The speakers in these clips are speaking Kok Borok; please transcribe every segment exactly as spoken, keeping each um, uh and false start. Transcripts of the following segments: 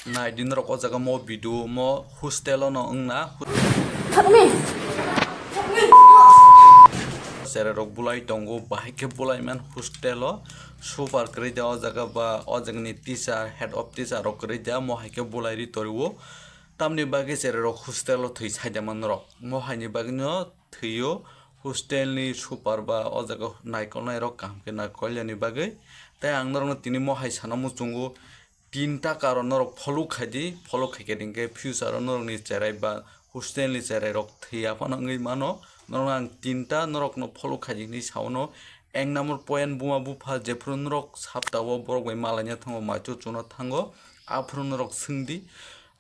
Naidi norok o jaga mo video mo hostel o no wngna. Cherai rok bulai tongo, bahai khe bulai man hostel o super kwrwi da o jaga ba o jaga ni teacher, head of teacher rok kwrwi da mo hai khe bulai ri torio. Tamni bagwi cherai rok hostel o thwi sai da man rok. Mo hai ni bagwi no thwio hostel ni super ba o jaga naikolnai rok kaham khe naikol yani bagwi. Tei ang norok no tini mo hai sana muchungo. Tinta karon norok follow khai di, follow khai khe hwnkhe future o norokni cherai ba hostel ni cherai rok thwiya phano wngwi mano. Norok ang tinta norokno follow khai di hinwi sao no. Ek number point, buma bupha jephuru norok sapta o borok bai malaina thango, maichu chuna thango, aphuru norok swng di.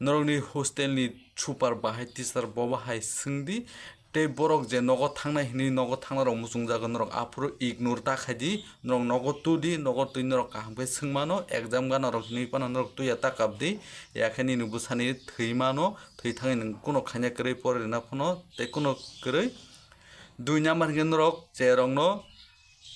Norokni hostel ni super bahai teacher bo bahai swng di. Tei borok je nogo thangnai hinwi nogo thangna rok muchung jago norok aphuru ignore ta khai di, norok nogo tu di, nogo twi norok kaham khe swng mano, exam gana rok hinwi phano norok tuya ta kap di, ya khe nini bwsani thwi mano, thwi thangwi nwng kuno khaina kwrwi pore rwna phano tei kuno kwrwi. Dui number hinkhe norok je rok no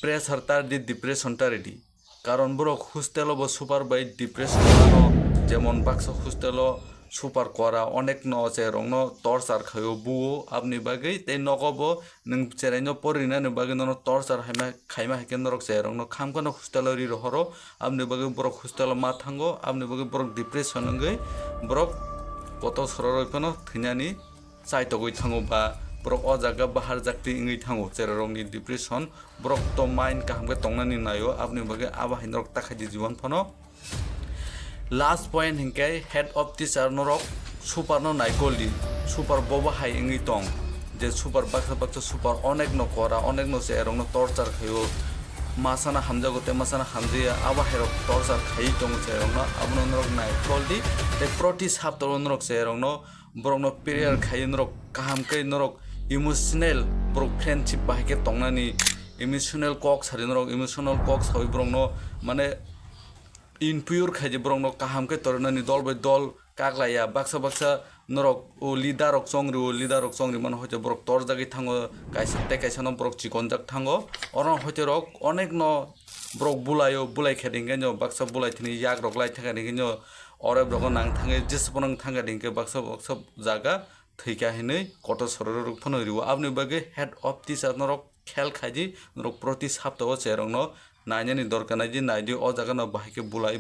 pressure tar di, depression tar di. Karon borok hostel o bo super bai depression mano, jemon baksa hostel o super kora onek no cherai rok no torture khaio buo, aboni bagwi tei nogo bo nwng cherai no pori rinani bagwi nono torture haima khaima hai khe norok cherai rok no kham kheno hostel o ri rohoro, aboni bagwi borok hostel o ma thango, aboni bagwi borok depression wngwi borok kotor sora rok phano thwinani chaitogwi thango ba borok o jaga bahar jakti wngwi thango, cherai rokni depression borok to mind kaham khe tongnani naio, aboni bagwi abo hai norok ta khai di jibon phano. Last point hinkhe head of teacher norok super no naikol di, super bo bahai wngwi tong je super baksa baksa super onek no kora, onek no cherai rok no torture khaio, masana hamjago tei masana hamjaya, abo hai rok torture khaiwi tongo cherai rok no, abono norok naikol di tei proti sapta o norok cherai rok no borokno prayer khai norok kaham khe norok emotional borok friendship bahai khe tongnani emotional kok sari norok emotional kok sawi borokno mane impure khai je borokno kaham khe torinani dol bai dol kaklaiya baksa baksa norok o leader rok chongri o leader rok chongri mano hoite borok torjagwi thango kaisa tei kaisa no borok chikonjak thango oro hoite rok onek no borok bulaio bulai khe ringkhe no baksa bulai thini yak rok lai thangkhe ringkhe no oro borok nang thangwi jesa phano thangkhe ringkhe baksa baksa jaga thwikha hinwi kotor sororok phano riwo. Aboni bagwi head of teacher norok khel khaidi norok proti sapta o cherai rok no nainani dorkar naidi naidi o jaga no bahai khe bulai.